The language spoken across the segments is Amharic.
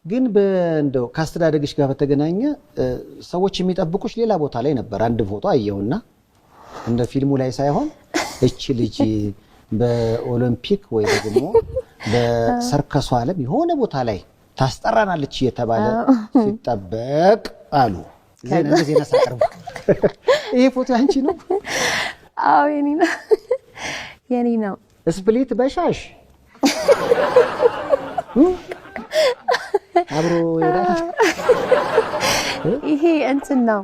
ግን በእንደው ከአስተዳደግሽ ጋር በተገናኘ ሰዎች የሚጠብቁሽ ሌላ ቦታ ላይ ነበር። አንድ ፎቶ አየሁና እንደ ፊልሙ ላይ ሳይሆን እቺ ልጅ በኦሎምፒክ ወይ ደግሞ በሰርከሱ ዓለም የሆነ ቦታ ላይ ታስጠራናለች እየተባለ ሲጠበቅ አሉ። ዜና ዜና ሳቀርቡ ይሄ ፎቶ ያንቺ ነው? አዎ፣ የኔ ነው፣ የኔ ነው። Split በሻሽ አብሮ ይሄዳል። ይሄ እንትን ነው፣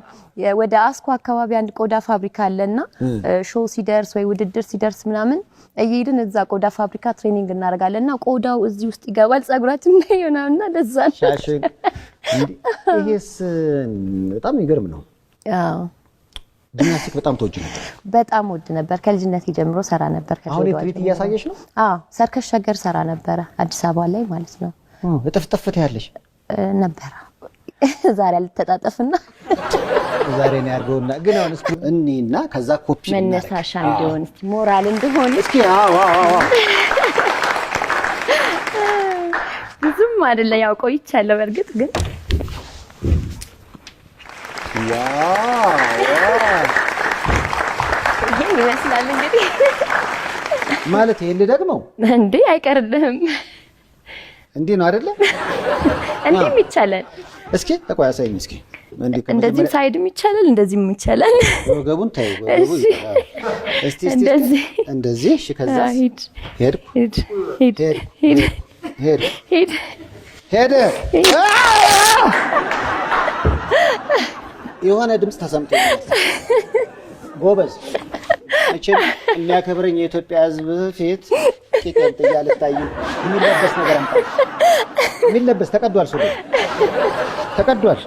ወደ አስኮ አካባቢ አንድ ቆዳ ፋብሪካ አለና show ሲደርስ ወይ ውድድር ሲደርስ ምናምን እየሄድን እዛ ቆዳ ፋብሪካ training እናደርጋለን እና ቆዳው እዚህ ውስጥ ይገባል ጸጉራችን ላይ ይሆናልና ለዛ ነው። ሻሽ ይሄስ በጣም የሚገርም ነው። አዎ። ጂምናስቲክ በጣም ተወጅ ነበር? በጣም ወድ ነበር። ከልጅነቴ ጀምሮ ሰራ ነበር። አሁን የትርኢት እያሳየሽ ነው? አዎ፣ ሰርከስ ሸገር ሰራ ነበረ፣ አዲስ አበባ ላይ ማለት ነው። እጥፍጥፍት ያለሽ ነበረ። ዛሬ አልተጣጠፍና ዛሬ ነው ያድርገውና ግን አሁን እስኪ እኔና ከዛ ኮፒ መነሳሻ እንዲሆን፣ እስኪ ሞራል እንዲሆን። እስኪ አዎ አዎ አዎ። ብዙም አይደለ፣ ያው ቆይቻለሁ በእርግጥ ግን። Wow! ይሄን ይመስላል እንግዲህ። ማለት ይሄን ልደግመው? እንዴ፣ አይቀርልህም። እንዲህ ነው አይደለ? እንዲህም ይቻላል። እስኪ ተቆይ አሳይኝ እስኪ። እንዲህ እንደዚህም side ም ይቻላል፣ እንደዚህም ይቻላል። ወገቡን ተይው፣ ወገቡ ይቀራል። እስቲ እስቲ። እንደዚህ። እንደዚህ። እሺ፣ ከዛ? ሂድ። ሄድኩ። ሂድ ሂድ። ሄድኩ። ሂድ። ሄድኩ። ሂድ። ሄደ። የሆነ ድምፅ ተሰምቶኛል። ጎበዝ፣ መቼም የሚያከብረኝ የኢትዮጵያ ሕዝብ ፊት ቂጤን ጥዬ አልታይም። የሚለበስ ነገር አምጣ። የሚለበስ ተቀዷል፣ ሱሪ ተቀዷል።